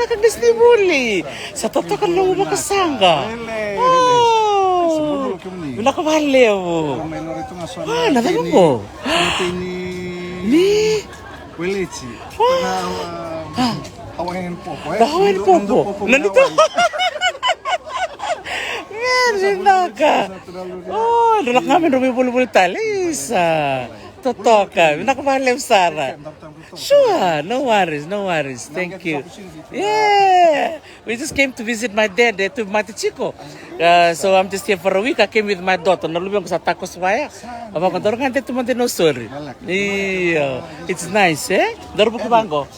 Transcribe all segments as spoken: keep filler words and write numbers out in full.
Vinaka qai ni vuli. Sa totoka na nomu vakasaqa. Wele. Oh. Vinaka vakalevu. Ah, na cava qo? Ni? Weleti. Ah. Na Hawaiian popo, eh? Na Hawaiian popo. Na nito. Vinaka. Oh, dou lako ga me drau veivolivoli tale. Isa. Totoka. Vinaka vakalevu sara. Sure, no worries, no worries. Thank you. Yeah, we just came to visit my dad, eh, to Matichiko. Uh, so I'm just here for a week. I came with my daughter. Na luvequ sa takoso vaya. Au vaqo, daru gade tu mada, no, sorry. Yeah, it's nice, eh? Daru vuki vaqo.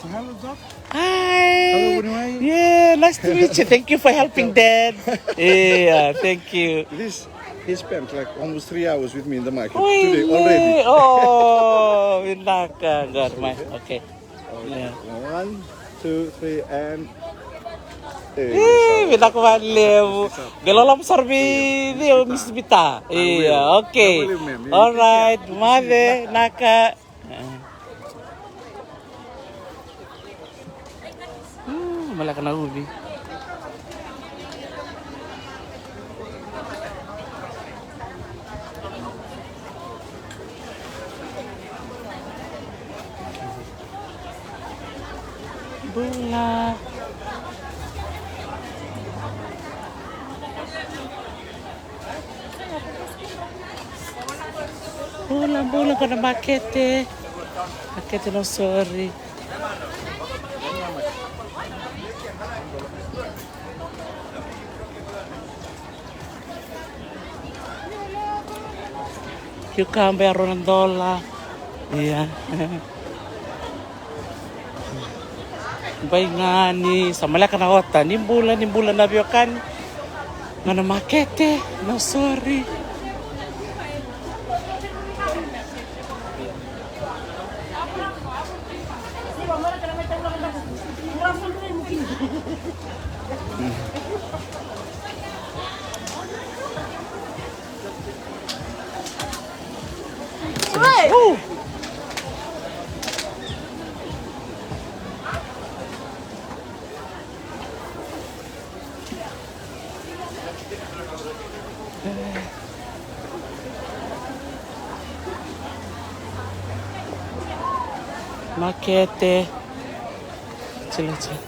Hi. Yeah, nice to meet you. Thank you for helping, Dad. Yeah, thank you. This He spent like almost three hours with me in the market today already. Oh, vinaka, God, my, okay. Yeah. One, two, three, and... Eh, vinaka vakalevu. Qai loloma sara vei, vei au, Miss Vita. Ia, okay. All right, mother, naka. Maleka na uvi. Bula. Bula, bula, qo na makete. Makete, no, sorry. Cucumber ya rua na dola. Ia. Baigani, sa maleka na ota. Ni bula, ni bula na veiwekani. Qo na makete, no, sorry. Makete. Tilo, tilo.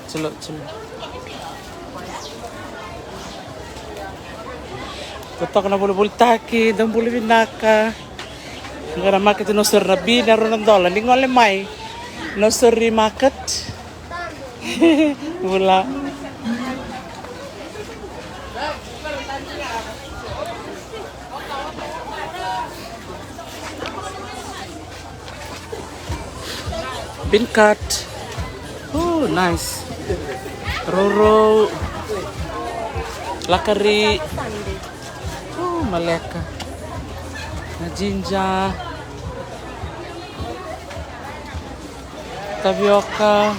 Tilo, tilo. Totoka na volivolitaki, dou bula vinaka. Qo na makete, no, sorry, na bini ya rua na dola. Ni gole mai, no, sorry, market. Bula. Bean curd. Oh, nice. Rourou. Lakari. Oh, maleka. Na ginger. Tavioka.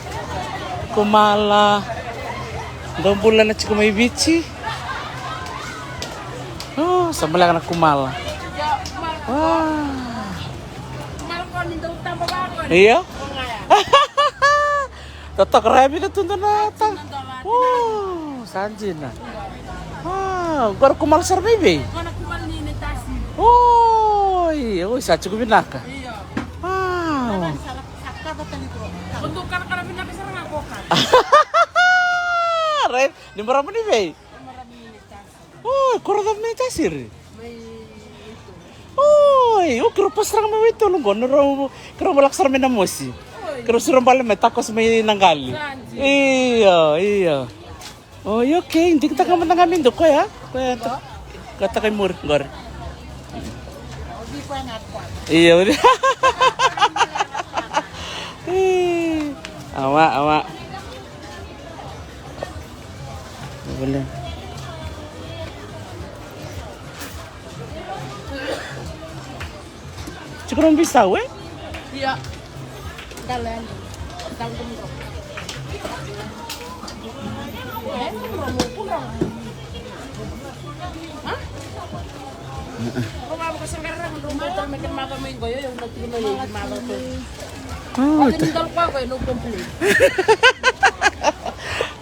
Kumala. Dou bula na tiko mai Viti. Oh, sa maleka na kumala. Wow. Io. Totoka, ra yavita tu dua na ta. Oh, sa dina. Ah, qori kumala sara mai vei? Oi, oi, sa tiko vinaka. Ah. Right. Ni marama ni vei? Oi, koro cava mai Tasiri? Oi, o keirau pasi sara ga mai Waitolu qo, keirau, keirau lako sara mai Namosi. Keirau siro bale mai, takoso mai Naqali. Io, io. Oi, okay, digitaka mada ga me dua koya, koya ta-, koya taka i muri qori. Io. Awa, awa. Boleh. Tiko na bisau, e? Ia. Dala yani. Dala dum dum. Ha? Ko ma ko sangara ko dum ko me ke ma ba mai ko yo yo na tiko na yo ma ba ko. Oh, ta- Dal kwa kwa, no complain.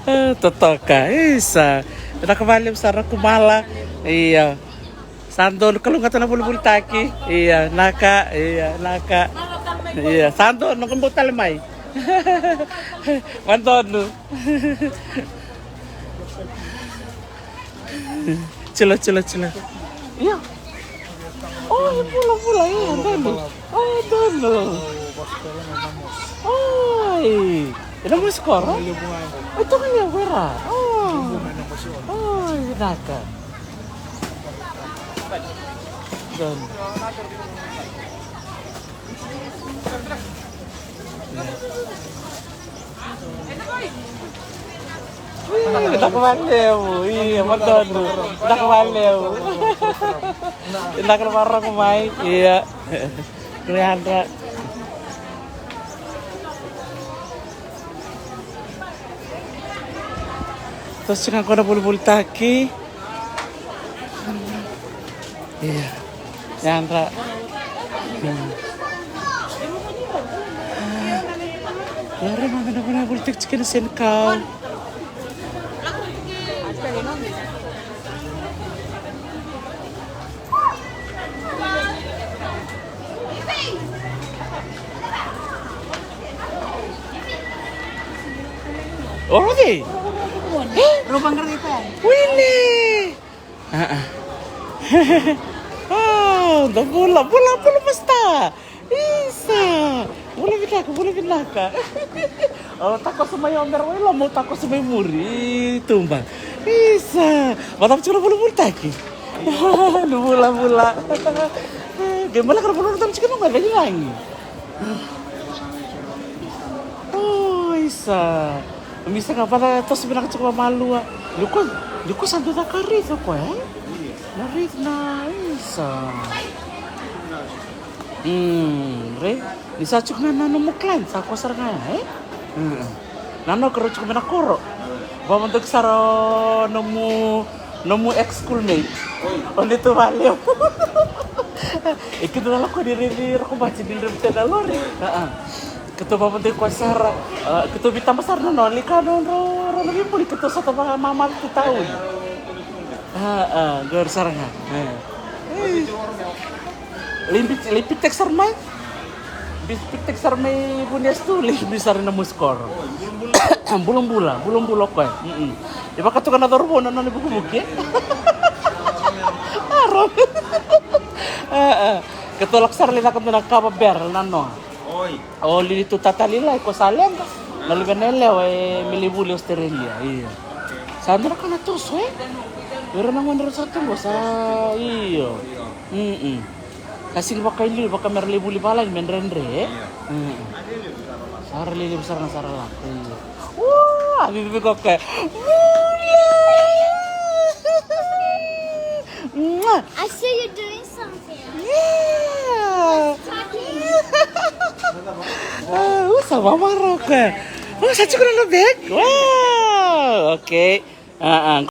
Eh, totoka, isa. Vinaka vakalevu sara Kumala. Ia. Sa donu, kalougata na volivolitaki. Ia, naka, ia, naka. Ia, sa donu, noqu bau tale mai. Vadonu. Tila, tila, tila. Ia. Oh, e vulavula, ia, donu. Oh, donu. Oi. Ena mosi koro? Oi, toka levu era. Oh. Oi, vinaka. Donu. Ih, vinaka vakalevu. Ia, vadonu. Vinaka vakalevu. Vinaka na vakarorogo mai. Ia. Three hundred. Toso ga qo na volivolitaki. Ia. Yadra. Hmm. Ia, raica mada na volivolitaki tiko kina Senikau. Oro cei? Wini. Ah, ah. Oh, da bula, bula, bula, masta. Isa. Bula vinaka, bula vinaka. Oh, takoso mai o mera wai loma, takoso mai muri. Ih, tuba. Isa. Vata tiko na volivolitaki. Ni vulavula. Qai maleka na vulavula tale tiko na mai vei lagi. Oh, isa. Mi sega vata toso vinaka tiko vamalua. Ni ko, ni ko sa dau caka raici o koya, e? Na raici na isa. Mm, re. Ni sa tiko ga na nomu client, sa ko sara ga ya, e? Mm. Na noka rau tiko mai na koro. Vamadoki sara o nomu, nomu ex schoolmate. O ni tu valevu. E kidua na lako ni raici rokobati ni raici tena lori. Ah, ah. Keitou vavadei koya sara, ah, keitou veitaba sara na nona lika na nodrau, rau na veibuli, keitou sota vakamamaca tu tauni. Ah, ah, qori sara ga. Eh. Lai bit-, lai pitek sara mai. Bit-, pitek sara mai vunias tu, lai bit sara na mosi koro. Bulabula, bulabula o koya. Mm-mm. E vakatoka na cauravou na nona ivukivuki, e? Ah, rau. Ah, ah. Keitou lako sara lai caka dua na kava barrel na noa. Oi. O Lili tu tata Lilai ko sa leqa. Na luvena yalewa e me lai vuli Australia, io. Sa dua na ka na toso, e? O ira na gone rau sa tu qo sa, io. Mm-mm. Ka sega ni vakailiuliu, vaka mera lai vuli valagi me dredre, e? Io. Mm-mm. Sa ra lai levu sara ga sa ra lako, io. Ua, a vivi ko ke. Mua. I see you doing something. Yeah. Ah, usa, vamos, Roca. Vamos, sa tiko na bag. Wow, okay. Ah, ah.